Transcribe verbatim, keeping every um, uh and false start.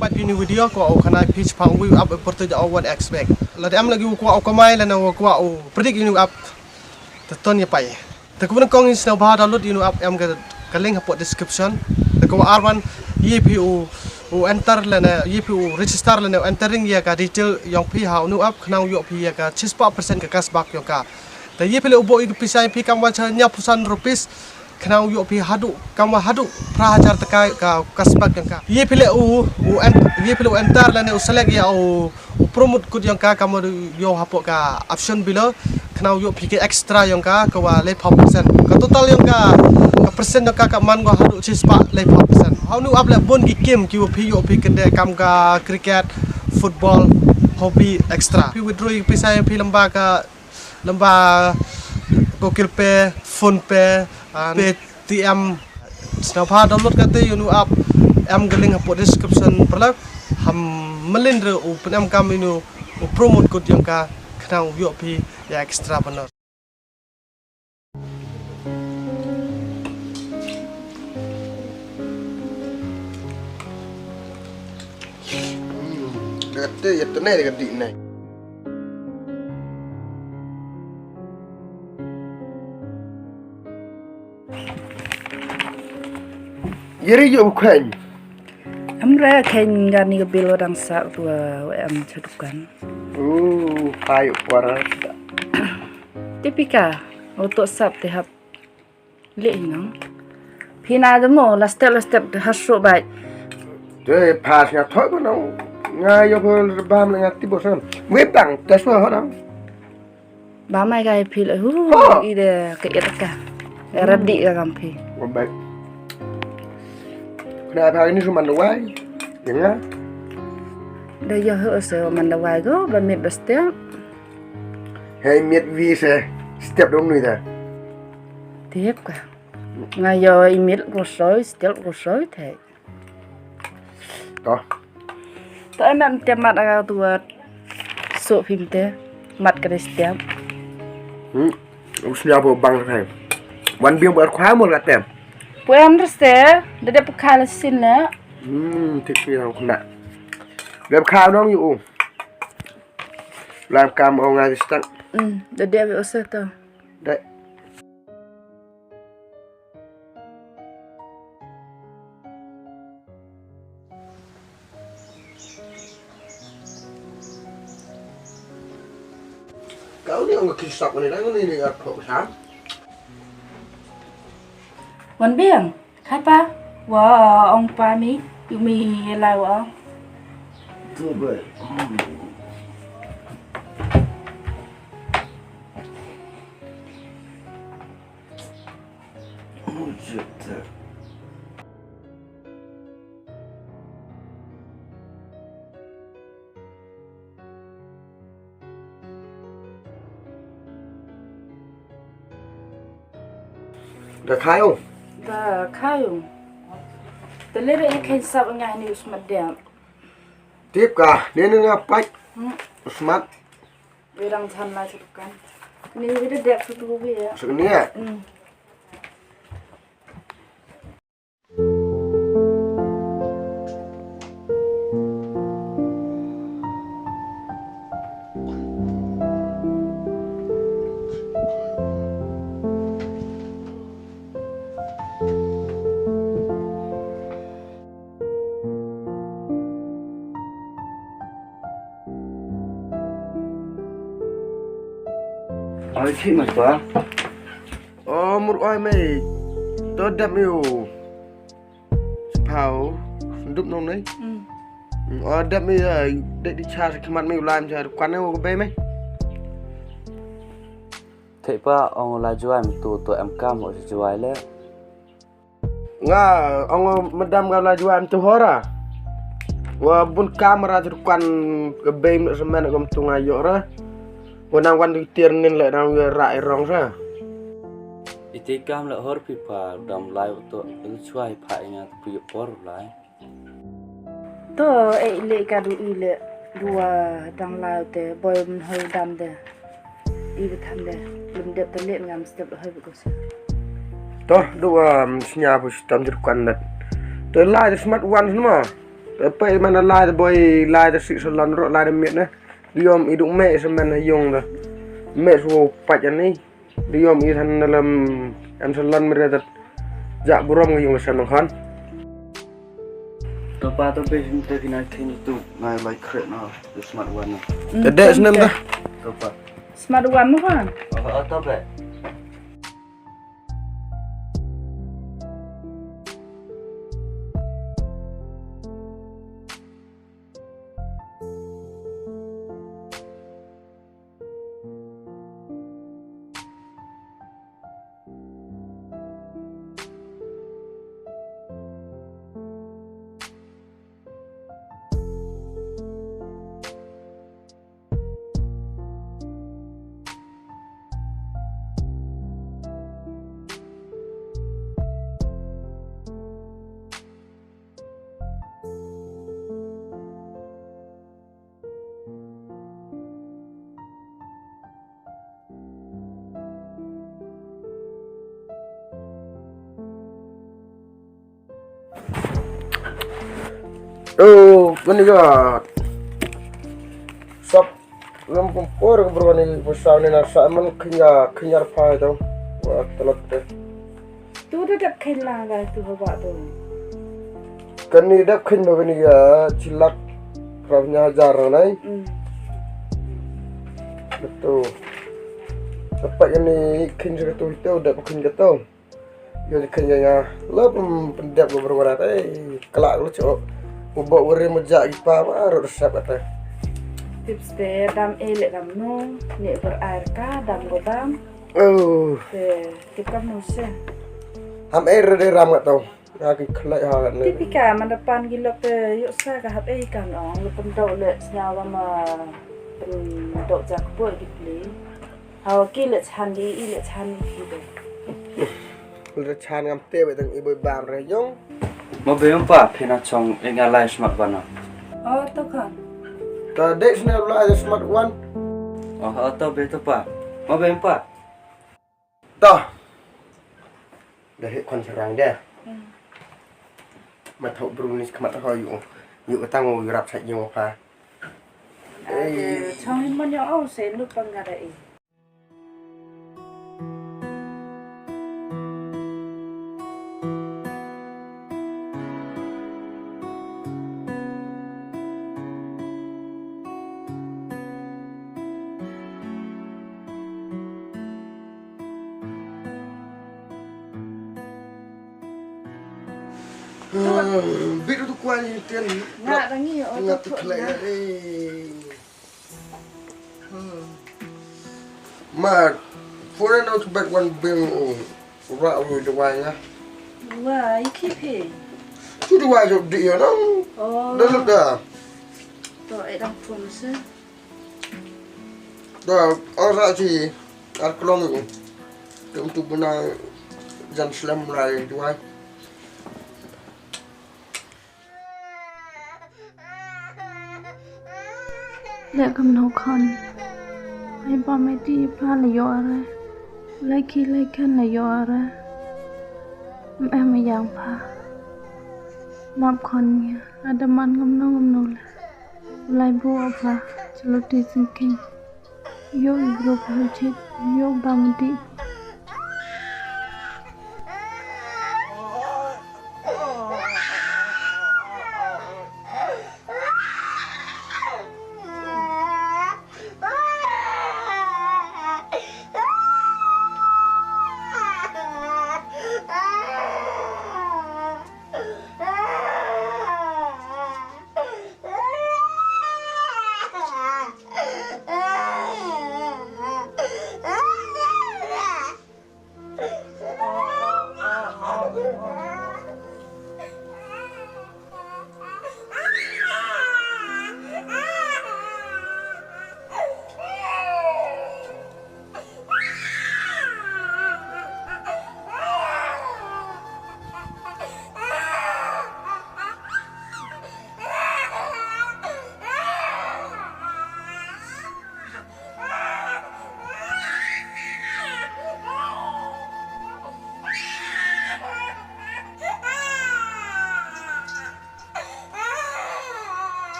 Pat uni video ko au khanai page pang wi up e porte ja one expect. Lada em lagi u kwah u kamai lana u kwah u predict uni up. Te ton ïa pai. Te kumne kong in sna bha download uni up em ka, ka link hapoh description. Te ko arwan ïa phi u, u enter lana ïa phi u register lana u entering ïa ka detail yong phi ha uni up khnang ïoh phi ïa ka chispah percent ka cashback yong ka. Te ïa phi le u buh ïa ka pisa ïa phi kam wan cha hynñiewphew san rupees. Khnang ïoh phi haduh, kam wa haduh phra hajar taka ka cashback yong ka. Ïa phi le u, u en-, ïa phi le u enter lane u select ïa u, u promote code yong ka kam wa ïoh hapoh ka option below. Khnang ïoh phi ka extra yong ka, ka wa laiphew percent. Ka total yong ka, ka percent yong ka ka man wa haduh chispah laiphew percent. Ha uni up le bun ki game ki wa phi ïoh phi kynde kam ka cricket, football, hobby, extra. Phi withdraw ïa pisa ïa phi lamba ka lamba Google Pay, PhonePe, ah, Paytm. Sngewbha download kata ïa uni up, em ka link hapoh description paralok. Ham mlien re u pynem kam ïa uni u promote code yong ka khnang ïoh phi ïa extra bonus. Hmm, da kata ïa tene da kata ne. Ïa ri ïa u kheiñ. Em re kheiñ nga ni ka bil wa dang sa tu wa em cha dukan. Uh, pai u kwar. Tipika, u to sap te hap. Leh nang. Phi na de mo, la step, la step, ha shu bai. Te pas nga thoi ko nang. Nga yo ko bam nga ti bo sam. Wei bang, te shu ho nang. Ba mai ga phi le. Hu, i de ke et ka. Ra di ga gam phi. Wa bai. Kna pa ni su man de wai. Denga. De yo ho se man de wai go, ba mit ba step. Hei mit wi se step dong nui da. Tip ka. Nga yo i mit ko soi, step ko soi te. To. To em em te mat aga tu wat. So phim te. Mat ka step. Hmm. Usnya bo bang te. Wan biang bar khwa mol ka te. Pu em reste. Dede pu khala sin le. Hmm, tik pi nang khna. Dep kha nong yu. Lam kam ong a distak. Hmm, dede pu ose to. Dai. Kau ni ong kisak ni dang ni ni arpok sam. Wan biang, khai pa. Wa ong pa mi, yu mi lai wa. Tu bai. Da kha ïa. Da kha ïa. Te leh ïa kheiñ sap nga ni u smat de. Tip ka, ne ne nga pat. Hmm. U smat. Wi dang than lai satu kan. Ni wi da dek satu wi ya. Satu ni ya? Hmm. Oi, ki ma pa. O mur oi mei. To dep miu. Pau. Dup nong nei. O dep miu. Dek di cha sa khmat miu lai cha kwan nei o bei mei. Thei pa ong la juai mtu to em kam ho juai le. Nga ong madam ka la juai em tu hora. Wa bun kamera tu kwan ke bei mna semen kom tu nga yok ra. Wa nang wan di tier nin le nang wi ra i rong sa. Iti kam le hor pi pa dam lai to juai pa inga pi por lai. To e le ka du i le dua dang lai te boy mhoi dam de. I bethan de lum dep te le ngam step hoi bu ko sa. To dua snya bu tam jir kwan dat. To lai de smat wan sma. To pe mana lai de boy lai de si salon ro lai de mit ne. Diom i du me semen ha yung de. Me su pat ni. Diom i than dalam em salon mere dat. Jak burom ngi yung sen nong khan. To pa to pe hin te kina khin tu ngai lai kre na the smart one na. Te de snem ta. To pa. Smart one mo khan. Oh to pe. Oh, kani ka sap lam kumpor ka bro ni pusau ni na sa man kenya kenya pa itu. Wa telat te. Tu da dap khen la ga tu ha ba tu. Kani dap khen ba kani ga chilak prabnya hajar nai. Betul. Dapat kani khen sa tu itu dap khen ka tu. Yo khen ya ya. La pun pendap ga berwara tai. Kelak lu cok. Ubok wari mejak ipa baru resep kata. Tips te dam elek dam no. Ni berair ka dam go dam. Oh. Te tip kam no se. Ham air de ram ngat tau. Nga ki khlai ha ngat ni. Tipika man da pan ki lok te yok sa ka hap ei kan ong lu pyndaw le snyaw ba ma pyndaw jak por ki pli. Haw ki le chan di i le chan ki de. Le chan ngam te ba dang i boi bam re yong. Ma be pa phi na chong i nga lai smat ban na. Oh to kan. Ta de sne lai smat wan. Oh to be to pa. Ma be pa. Toh. Dah hik kon serang dah. Ma thok bru ni khmat ho yu. Yu tang u rap sa yu pa. Ade chong hin man yo au se lut pang ga da i. Bit tu kuan ni tian. Nga dangi o tu khlai. Ma, phone no tu bet wan bing u ra u de wai nga. Wai ki phi. Tu de wai jo de yo no. Oh. Da lu da. To e dang phone se. Da ora ti ar klong u. Tum tu buna jan slam lai de wai. Leh kumno khun. Ai ba me ti pha la yo are. Lai ki lai khan la yo are. Em em yang pha. Map khun ya. Ada man kumno kumno le. Lai bu apa. Chalo ti singking. Yo i bro pha chit. Yo ba me ti.